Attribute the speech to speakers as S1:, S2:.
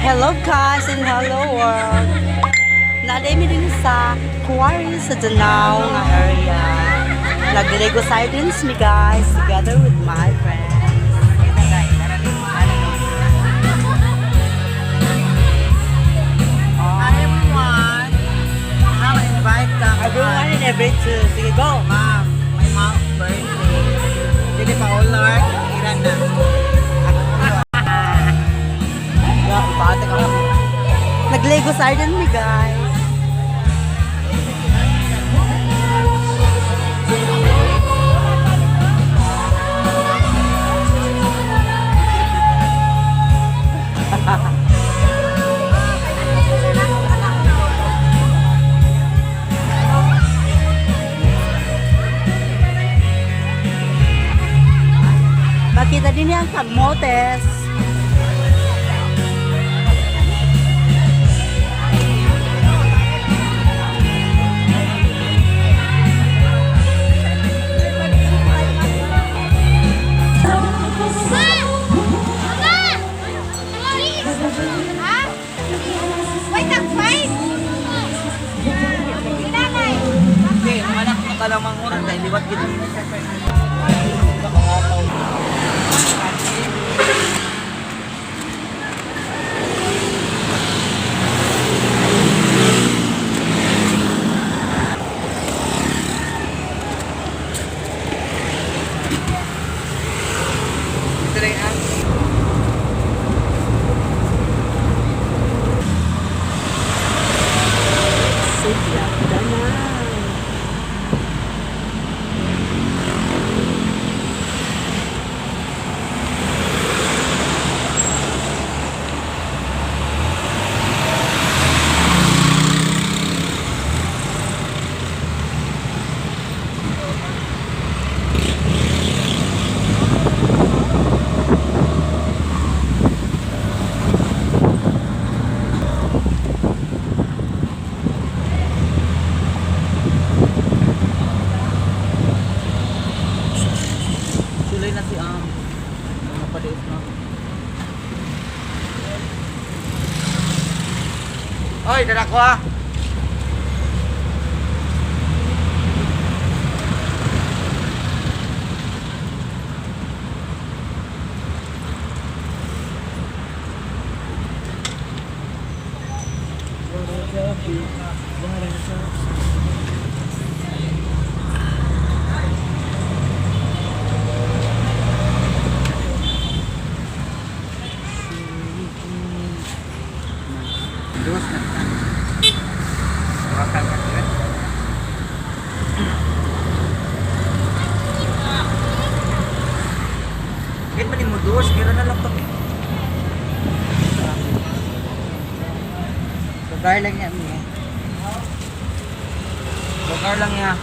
S1: Hello guys and hello world. Naa mi diri sa quarry sa Danao nga area. Nag-Lego sardines mi guys together with my friends.
S2: Hi everyone! Ma'am, invite ka.
S1: Everyone and every two. Sige, go!
S2: Ma'am, my mom's birthday. Sige pa, Ular, iran na. Bata ka lang.
S1: Nag-Lego sardines mi guys. Makita din niya ang kamotes.
S3: Mama! Please! Ha? Wait, ang five! Si nanay!
S2: Hindi, anak mo ka lang manguran dahil liwat gid. Ito lang ah.
S1: City of Danao.
S2: Sulay na si Am. Ano pa days no? Oy, dara ko ah. Dos na. Bakal ka sila. Kahit man mo dos, kira na lang to.
S1: Lugar lang yan niya.
S2: Lugar lang ya.